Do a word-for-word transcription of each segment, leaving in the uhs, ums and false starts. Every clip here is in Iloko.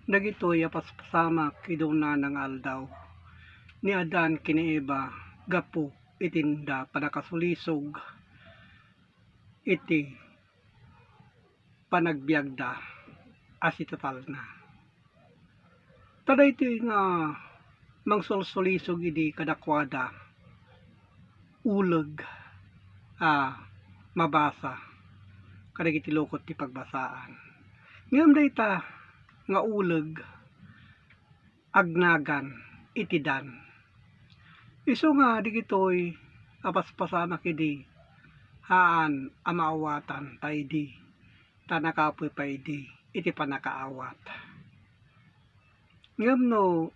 Dagitoy a paspasamak idi unana nga aldaw ni Adan ken ni Eva gapu iti inda pannakasulisog iti panagbiagda a sitatalna. Ta daytoy nga mangsulsulisog idi kadakuada, uleg a mabasa kadagiti lukot ti pagbasaan. Ngem dayta nga uleg agnagan iti dan. Isu nga dagitoy a paspasamak idi haan a maawatan ta idi, ta nakapuy pay idi iti pannakaawat. Ngem no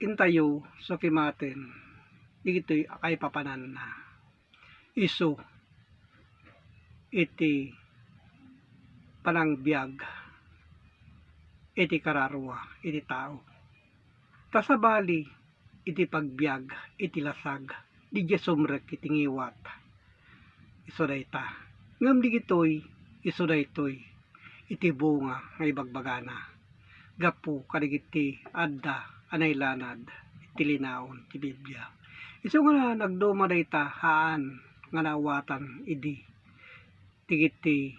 intayo sukimaten dagitoy a kaipapananna, isu iti panangbiag iti kararua iti tao. Ta sabali iti pagbiag iti lasag, diay sumrek iti ngiwat. Isu dayta. Ngem digitoy, isu daytoy iti bunga nga ibagbagana gapu kadagiti adda a nailanad iti linaon ti Biblia. Isu nga nagduma dayta haan nga naawatan idi dagiti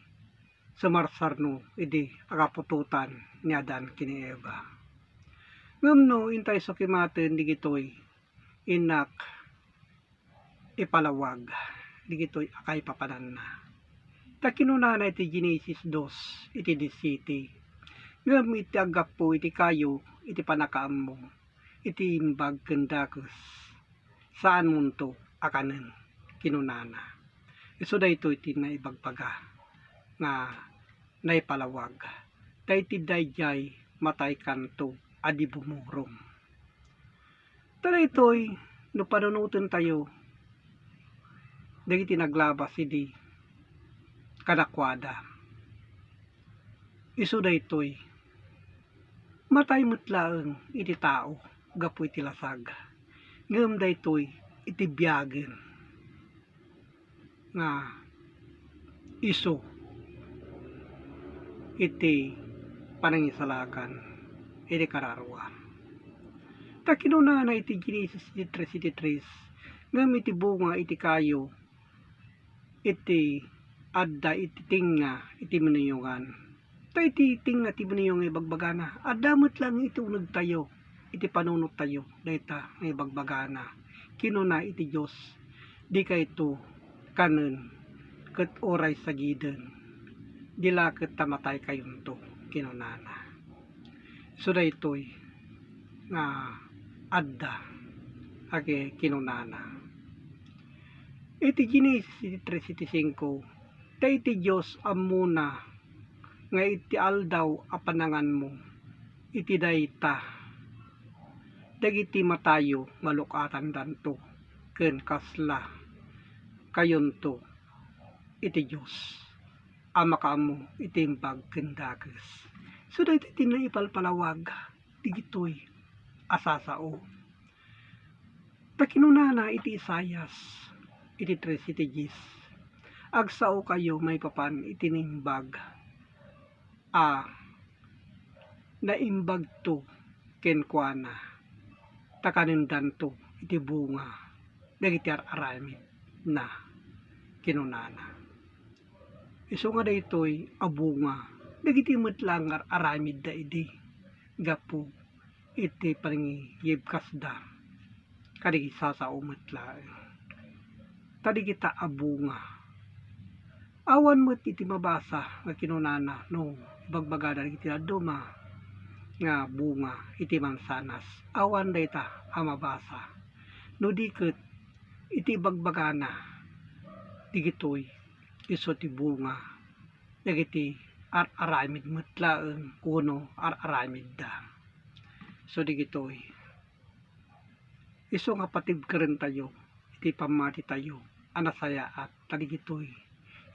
sumarsarno idi agaputotan ni Adan ken ni Eva. Ngem no intay sukimaten digitoy, innak ipalawag digitoy a kaipapananna. Ta kinunana iti Genesis dos iti disiete, "Ngem iti aggapu iti kayo iti pannakaammo iti imbag ken dakes, saanmonto a kanen," kinunana. Isu daytoy ti naibagbaga nga naipalawag. Ta iti daydiay mataykanto a di bumurong. Ta daytoy, no panunotentayo dagiti naglabas idi kadakuada, isu daytoy, matay met laeng iti tao gapu iti lasag, ngem daytoy iti biagen nga isu iti panangisalakan iti kararua. Ta kinunana iti Genesis iti tres iti tres, "Ngem iti bunga iti kayo, iti adda iti tengnga iti minuyongan." Ta iti tengnga ti minuyong nga ibagbagana, adda met laeng iti unegtayo, iti panunottayo, dayta nga ibagbagana. Kinuna iti Dios, "Dikayto kanen ket uray sagiden, di la ket ta mataykayonto," kinunana. Isu daytoy nga adda a ki-, kinunana. Iti Genesis iti tres iti singko, ta iti Dios ammona nga iti aldaw a pananganmo iti dayta, dagiti matayo nga luk-atandanto ken kasla kayonto iti Dios a makaammo iti imbag ken dakes. So, daytoy ti naipalpalawag digitoy a sasao. Ta kinunana iti Isaias iti tres iti dies, "Agsaokayo maipapan iti naimbag a naimbagto kenkuana, ta kanendanto iti bunga dagiti ar-aramidna," kinunana. Isu nga daytoy a bunga dagiti met laeng nga ar-aramidda idi gapu iti panangiyibkasda kadagiti sasao met laeng. Ta dagita a bunga, awan met iti mabasa nga kinunana no ibagbagada dagiti dadduma nga bunga iti mansanas. Awan dayta a mabasa. No di ket iti ibagbagana, digitoy isu ti bunga dagiti ar-aramid met laeng wenno ar-aramidda. So, digitoy, isu nga patibkerentayo iti pammatitayo a nasayaat, ta digitoy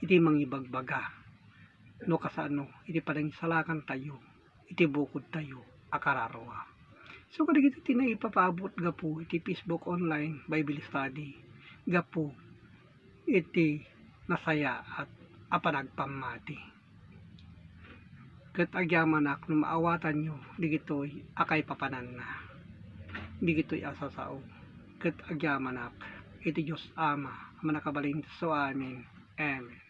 iti mangibagbaga no kasano iti panangisalakantayo iti bukodtayo a kararua. So, kadagiti ti naipapaabot gapu iti Facebook online Bible study gapu iti nasayaat a panagpammati. Ket agyamanak no maawatanyo digitoy a kaipapananna, digitoy a sasao. Ket agyamanak iti Dios Ama a Mannakabalin-so-amin. Amen.